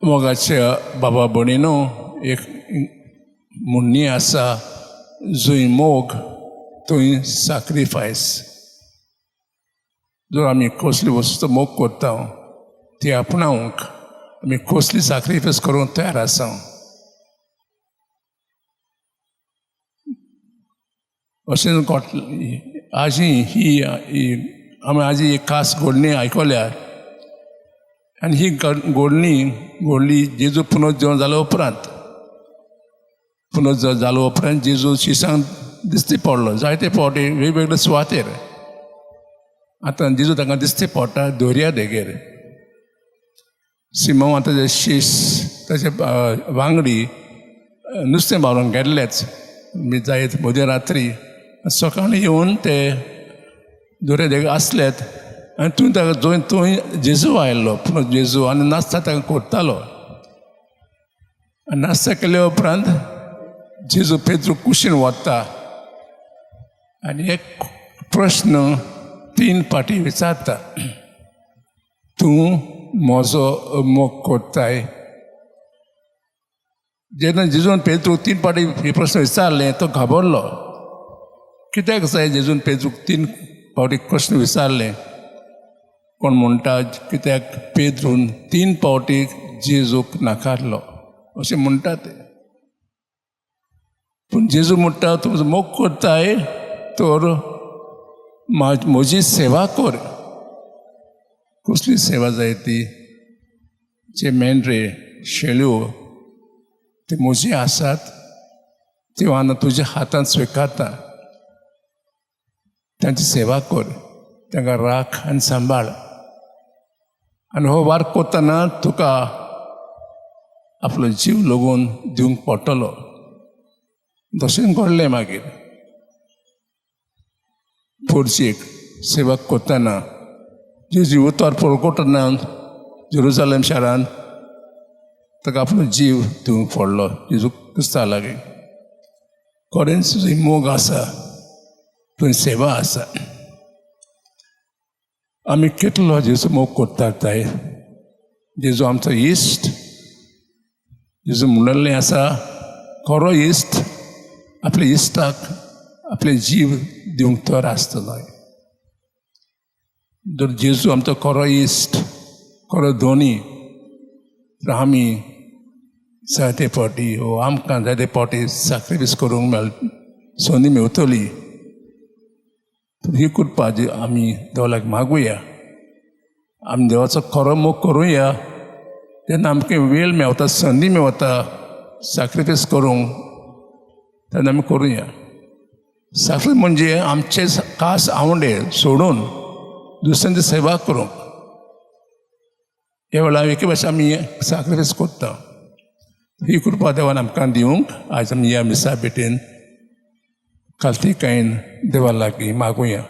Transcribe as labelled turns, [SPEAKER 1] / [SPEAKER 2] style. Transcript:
[SPEAKER 1] मोगाच्या बाबा भयणीनो, एक म्हणणी आसा, जंय मोग थंय साक्रिफायस. जर आमी कसली वस्तू मोग करता, ती आपणावंक आमी कसली साक्रिफायस करूंक तयार आसा. अशें आजी ही आमी आजी एक खास घोडणी आयकल्या आनी ही घोडणी घडली जेजू पुनर्जीवन जाल्या उपरांत. पुनर्जीवन जाल्या उपरांत जेजू शिसांक दिश्टी पडलो जायते फावटी वेगवेगळे सुवातेर. आतां जेजू तांकां दिश्टी पडटा दर्या देगेर. सिमांव आतां ताजे शीस, ताचे वांगडी नुस्तें मारूंक गेल्लेच जायत मदीं रात्री सकाळीं येवन ते दर्या देगेर आसलेत आनी थंय ताका जंय थंय जेजू आयलो पुणून जेजू आनी नाचता ताका करतालो. आनी नाचता केल्या उपरांत जेजू पेद्रू कुशीन वता आनी एक प्रश्न 3 फावटी विचारता, तूं म्हजो मोग करताय? जेन्ना जेजून पेद्रूक 3 फावटी हे प्रश्न विचारले तो घाबरलो. कित्याक जाय जेजून पेद्रूक 3 फावटी प्रश्न विचारले? कोण म्हणटा कित्याक पेद्रून 3 फावटी जेजूक नाकारलो अशें म्हणटा ते. पूण जेजू म्हणटा तूं म्हजो मोग करताय तर म्हजी सेवा कर. कसली सेवा जाय ती? जे मेंढरे शेळ्यो ते म्हजी आसात त्यो आतां तुज्या हातांत स्विकारता, तांची सेवा कर, तांकां राख आनी सांबाळ. आनी हो वार करतना तुका आपलो जीव लोगून दिवंक पडटलो. तशें घडलें मागीर पुर्जेक सेवा करतना जेजू उतर परगटना जेरुजालेम शारांत ताका आपलो जीव दिवंक पडलो जेजू क्रिस्ता लागीं. खरेंच तुजी मोग आसा थंय सेवा आसा. आमी कितलो जेजू मोग करतात ताय? जेजू आमचो इश्ट. जेजू म्हणिल्लें आसा, खरो इश्ट आपल्या इश्टाक आपले जीव दिवंक तयार आसतलो. जर जेजू आमचो खरो इश्ट, खरो धोनी, तर आमी जायते फावटी हो आमकां जायते फावटी साक्रिफायस करूंक मेळ संदी मेवतली. ही कृपा जी आमी देवाक मागुया, आमी देवाचो खरो मोग करुया. तेन्ना आमकां वेळ मेवता, संदी मेवता साक्रिफायस करूंक, तेन्ना आमी करुया. साक्रिफायस म्हणजे आमचे खास आवडे सोडून दुसऱ्यांची सेवा करूंक. ह्या वेळार एके भाशेन आमी साक्रिफायस करता. ही कृपा देवान आमकां दिवंक आयज आमी ह्या मिसा भेटेन खालतीकायेन देवा लागीं मागुया.